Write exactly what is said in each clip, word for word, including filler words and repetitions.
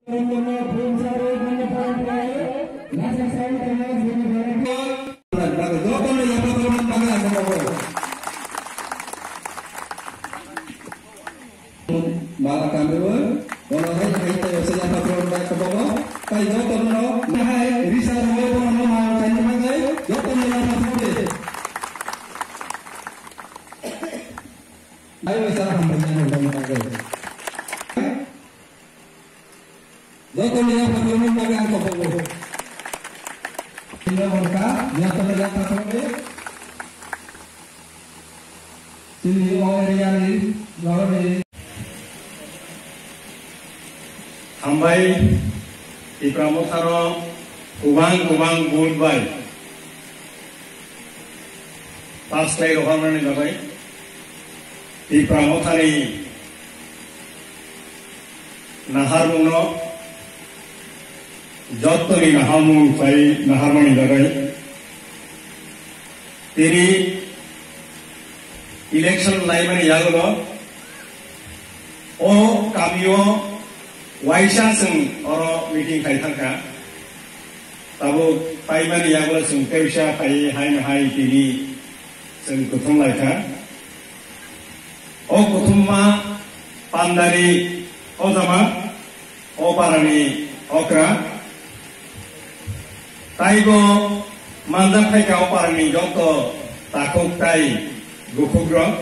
Mala kamriwi, bono hai hai tei osa yapha phuru bai kobogo, tai joto no, nahai risa rwi bono no mala tani magai, joto no yapha phuru de. Ayo sa hambai na no magai. Joto no yapha phuru magai ang kobogo. Ino horka, joto no yapha phuru de. Chini o area ni norok ni. Hambai, Tipra Mothano kubang kubang vote bai pass khlai rohornani bagwi Tipra Mothani naharmungno jottoni naharmung khlai naharmani bagwi tini election laimani yagulo o kamio waisa chwng oro meeting khai thangkha. Tabuk paimani yagulo chwng tebsa phai haino hai tini chwng kuthum laikha. O kuthumma pandani o jama o parani okra. Taibo manjak phaikha o parani joto takhuk tai gukhukrok.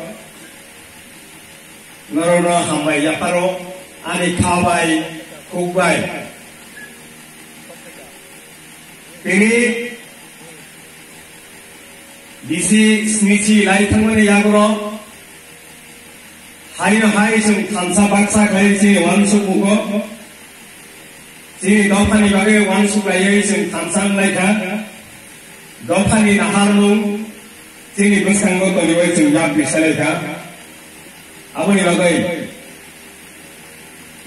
Norokno hambai yapharo ani kha bai khuk bai. Tini bisi snichi lai thangmani yagulo haino hai chwng thansa baksa khlai chini uansuk mugo. Chini dophani bagwi uansuk laiwi chwng thansa wnglaikha. Dophani naharmung chini bwskango toniwi chwng yapri salaikha. Aboni bagwi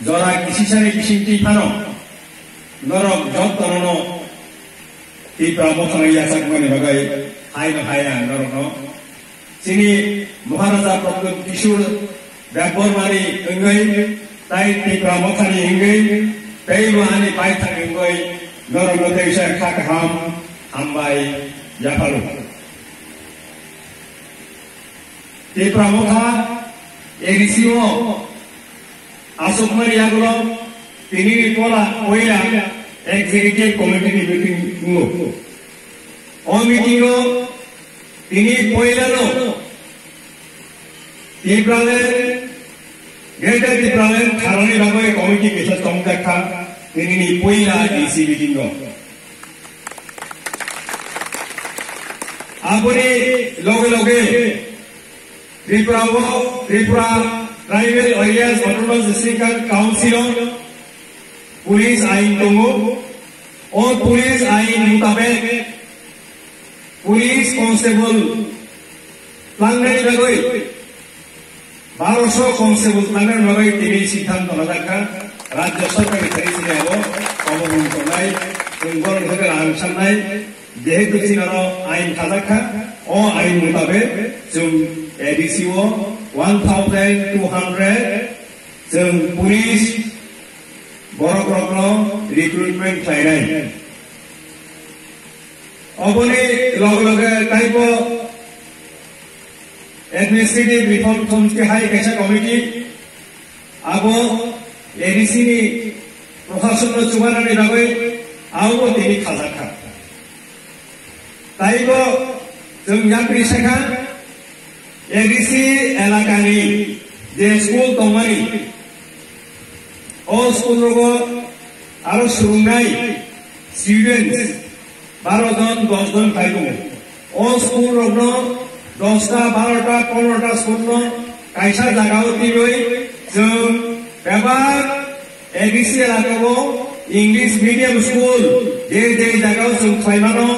jora kisisani bisingtwi phano norok jotono Tipra Mothano yachakmani bagwi haino hai ang norokno chini Maharaja Pradyut Kishore Debbarmani wngwi tai Tipra Mothani wngwi teibo ani baithang wngwi norokno teisa kha kaham hambai yapharo. Tipra Motha A D C o aswkmani yagulo tinini pola poila executive committee ni meeting wngo. O meeting o tini poilano Tipraland, Greater Tipraland kharani bagwi committee kisa tongjakha tinini poila D C meeting o. Aboni loge loge Tripura o, Tripura Tribal Areas Autonomous District Council o police ain tongo. O police ain mutabek police constable tlangnani bagwi, baroso constable tlangnani bagwi tini siddhanto lajakha Rajya Sarkar ni thani sini abo obo mung tongnai, chwng borok hwnkhe rang sangnai, jehetu chini oro ain khajakha, o ain mutabek chwng A D C o one thousand two hundred chwng police borok rokno recruitment khlainai. Oboni loge loge taibo administrative reform thumti hai kaisa committee abo A D C ni proshasonno chubanani bagwi abo tini khajakha. Taibo chwng yapri sakha A D C elakani je school tongmani, o school rogo aro swrwngnai students baro jon, dos jon khai tongo. O school rokno dosta, barota, pondrota school no kaisa jagao twiwi chwng bebak A D C elakao English medium school je je jagao chwng khlaimano,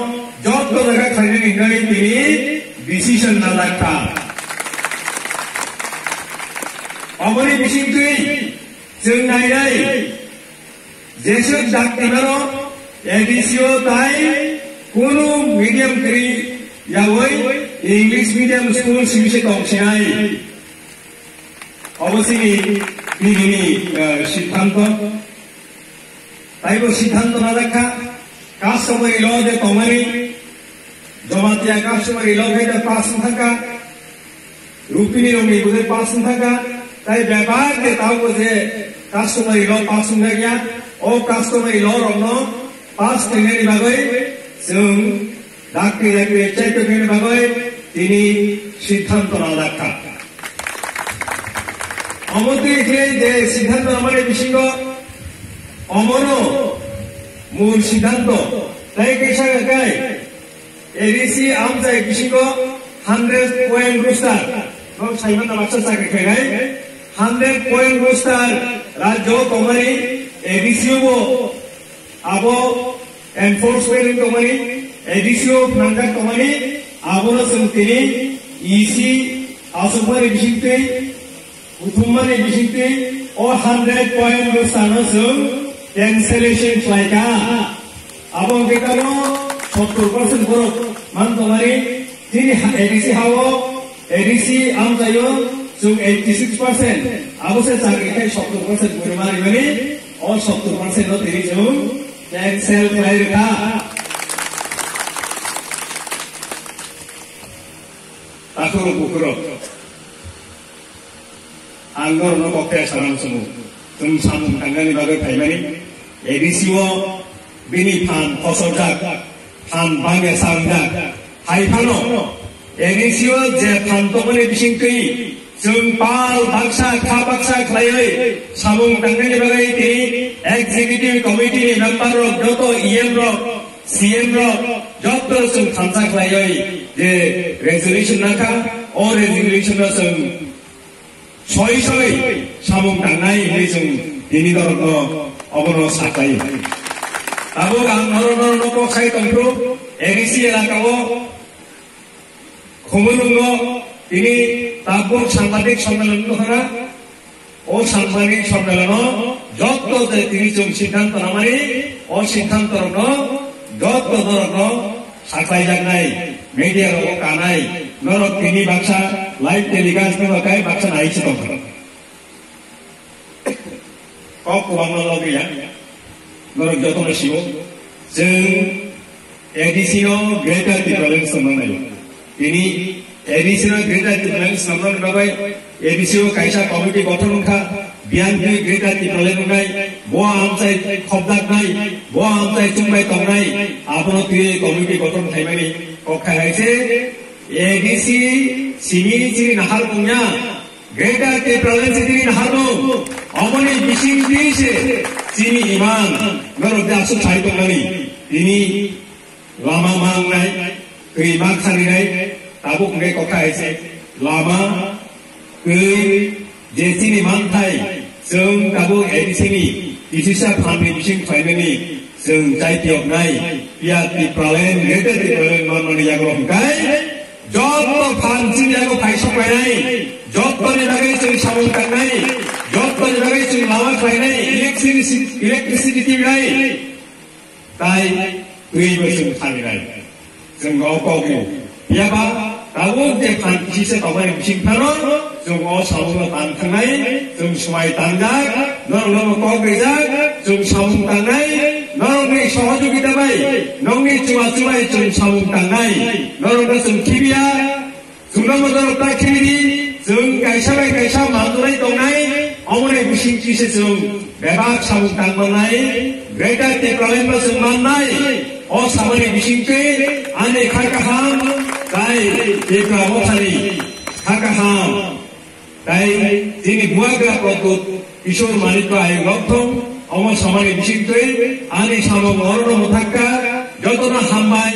joto jaga khlainani hinwi tini decision lajakha. Oboni bisingtwi chwng nainai, jeswk dakti mano A D C o tai kunu medium kwrwi yawi English medium school sibise tongsinai. Obo chini dinini, eh, siddhanto. Taibo siddhanto najak kha, customary law je tongmani, Jamatia customary law khe pass wng thangkha, Rupini rokni bwdai pass wng thangkha, tai bebak je tabuk je customary law pass wng thangya, o customary law rokno pass khlainani bagwi chwng dakti dakti chaitokni bagwi tini siddhanto najak kha. Omo twi khe je siddhanto namani bisingo omono mul siddhanto tai kaisa kai A D C amchai bisingo hundred point roster. Nok saimano baksa chakri khainai. Hundred point roster rajyo tongmani A D C o abo enforcement tongmani, A D C o phnangjak tongmani, abono chwng tini E C aswkmani bisingtwi Kuthumani bisingtwi o hundred point roster no chwng cancellation khlai kha. Abo hwnkhe kano sottor percent borok man tongmani chini ha-, A D C hao, A D C amchaio chwng eighty six percent. Abo se chakri khai sottor percent borok manimani o sottor percent no tini chwng cancel khlai rwkha. Takhurok bukhurok. Ang norokno kok khe sanang chwngo. Chwng samung tangnani bagwi phaimani, A D C o bini phan kosorjak, phan bangya sangjak. Hai phano A D C o je phan tongmani bisingtwi chwng pal baksa kha baksa khlaiwi samung tangnani bagwi tini executive committee ni member rok joto E M rok, C M rok joto chwng thansa khlaiwi je resolution nakha, o resolution no chwng soi soi samung tangnai hinwi chwng tini norokno obono saklai. Tabuk ang norok norokno kok sai tongphuru A D C elaka o Khumulwngo tini tabuk sangbadik sommelon wngkha. O sangbadik sommelono jotto je tini chwng siddhanto namani, o siddhanto rokno jotto norokno saklaijaknai, media rok kanai, norok tini baksa live telecast no kai baksa nai se tongkha. Kok kwbangma logi ya. Norok jotono sio. Chwng A D C no Greater Tipraland swnamnai. Tini A D C no Greater Tipraland swnamnani bagwi A D C o kaisa committee gothon wngkha. Biyang twi Greater Tipraland wngnai. Bo amchai khobjaknai. Bo amchai chumbai tongnai. Abono twi committee gothon khaimani kok khai hai se. A D C simi chini nahar wngya. Greater Tipraland se tini naharno, omoni bising twi se chini imang, norok de aswk sai tongmani, tini lama mangnai, twi ma kharinai, tabuk hwnkhe kok hai se, lama, twi, je chini manthai, chwng tabuk A D C ni, kisisa phan ni bising khlaimani, chwng chai tiyoknai, phiya Tipraland, Greater Tipraland manmani yago hwnkhe, Joto phan chini yago phaisok painai, jotoni bagwi chwng samung tangnai, jotoni bagwi chwng lama khlainai, electricity, electricity tibinai, tai twibo chwng thaninai. Chwng o kok rio. Phiyaba tabuk je phan kisi se tongmani bising phano, chwng o samungno tang thangnai, chwng swmai tangjak, norokno kok rijak, chwng samung tangnai, norokni sohojogita bai, nokni chuma chumai chwng samung tangnai, norokno chwng khibiya, chwngno motorok ta khibidi, chwng kaisa bai kaisa mandunai tongnai, omoni bising kise chwng bebak samung tang mannai, Greater Tipraland no chwng mannai, o samani bisingtwi ani kha kaham, tai Tipra mothani kha kaham. Tai chini bubagra Pradyut Kishore Manikya Ayung Rokthong, omo samani bisingtwi ani samung orono mwthakka, jotono hambai.